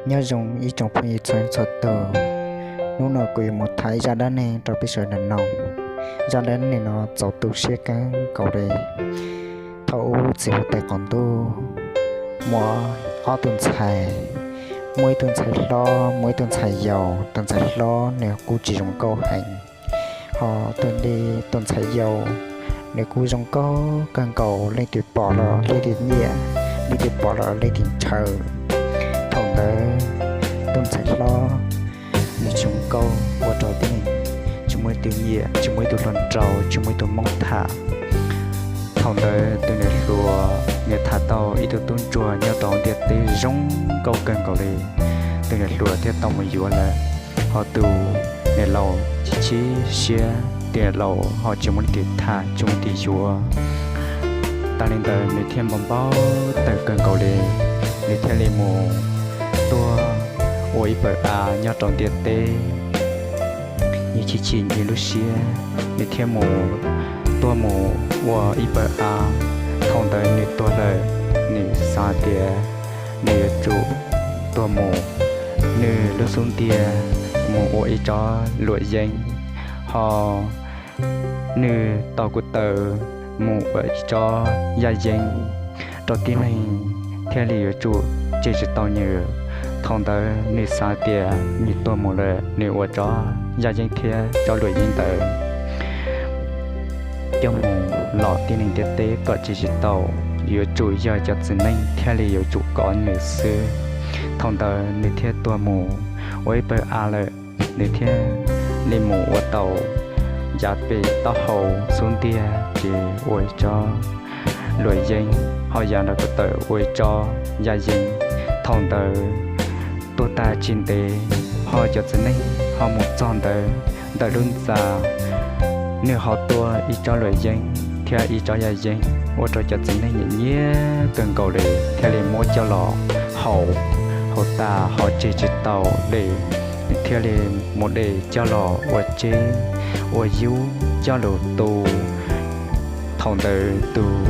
Nyob zoo ib tsoom phooj ywg txhua txhua tus, hnub no kuv yuav mus tham ib zaj dab neeg rau peb sawv daws mloog. Zaj dab neeg no txaus tu siab kawg nkaus li. Thaum ub txiv huab tais qaum ntuj muaj ob tug ntxhais, muaj ib tug ntxhais hlob, muaj ib tug ntxhais yau. Tus ntxhais hlob nws kuj tsis zoo nkauj heev, ho tus li tus ntxhais yau nws kuj zoo nkauj kawg nkaus, leej twg pom los leej twg nyiam, leej twg pom los leej twg ntshaw. Thaum ntawd tus ntxhais hlob nws tsis zoo nkauj ua rau tib neeg tsis muaj ib tug nyiam, tsis muaj ib tug hluas nraug, tsis muaj ib tug moob tham. Thaum ntawd tus niam hluas nws tham tau ib tug tub ntsuag nyob rau ntiaj teb zoo nkauj kawg nkaus li. Tus niam hluas thiaj tau mus yuav lawm, ho tus niam laus chim chim siab, tus niam laus ho tsis muaj leej twg tham, tsis muaj leej twg yuav. Tas li ntawd nws thiaj npau npau taws kawg nkaus li, nws thiaj li mus tuag ua ib pawg av nyob rau ntiaj teb. Nws chim chim nws lub siab, nws thiaj mus tuag mus ua ib pawg av. Thaum ntawd nws tuag lawm, nws xav tias nws yuav tsum tuag mus nws lub xub ntiag mus ua ib tsob luam yeeb, ho nws tos kuv taws mus ua ib tsob yaj yeeb rau tib neeg thiaj li yuav tsum tseg tsis tau nws. Thaum ntawd nws xav tias nws tuag mus lawm, nws ua tsob yaj yeeb thiab tsob luam yeeb ntawd coj mus los tib neeg ntiaj teb kom tseg tsis tau, yuav tsum yog cov txiv neej thiaj li yuav tsum kov nws xwb. Thaum ntawd nws thiaj tuag mus ua ib pawg av lawm, nws thiaj li mus ua tau yav pem taub hau xub ntiag ces ua ib tsob luam yeeb, ho yav nraud kuv taws ua ib tsob yaj yeeb. Thaum ntawd tuag tag tsis ntev, ho cov txiv neej ho mus txog ntawd ntawm lub ntxa, nws ho tua ib tsob luam yeeb thiab ib tsob yaj yeeb ua rau cov txiv neej nyiam nyiam kawg nkaus li, thiaj li muab coj los haus, haus tas ho tseg tsis tau li, thiaj li mus de coj los ua tseb ua yub coj los tu. Thaum ntawd tus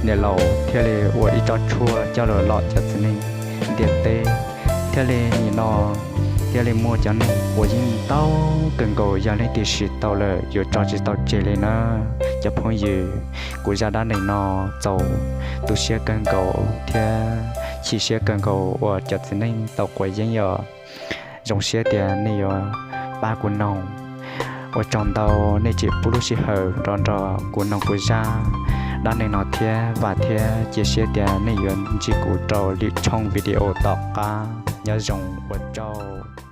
niam laus thiaj li ua ib tsob tshuaj coj los lom cov txiv neej ntiaj teb, thiaj li nim no thiaj li muaj cov neeg ua yeeb ntau kawg nkaus, yog leej twg siv tau lawm yuav tso tsis tau tseg li na. Cov phooj ywg, kuv zaj dab neeg no txaus tu siab kawg nkaus thiab chim siab kawg nkaus uas cov txiv neej tau quav yeeb os. Zoo siab tias nej yuav pab kuv noog. Ua tsaug ntau nej tseem pub lub sij hawm rov nrog kuv noog kuv zaj dab neeg no thiab vam thiab cia siab tias nej yuav ntsib kuv rau lwm tshooj video tom qab. Nyob zoo, ua tsaug.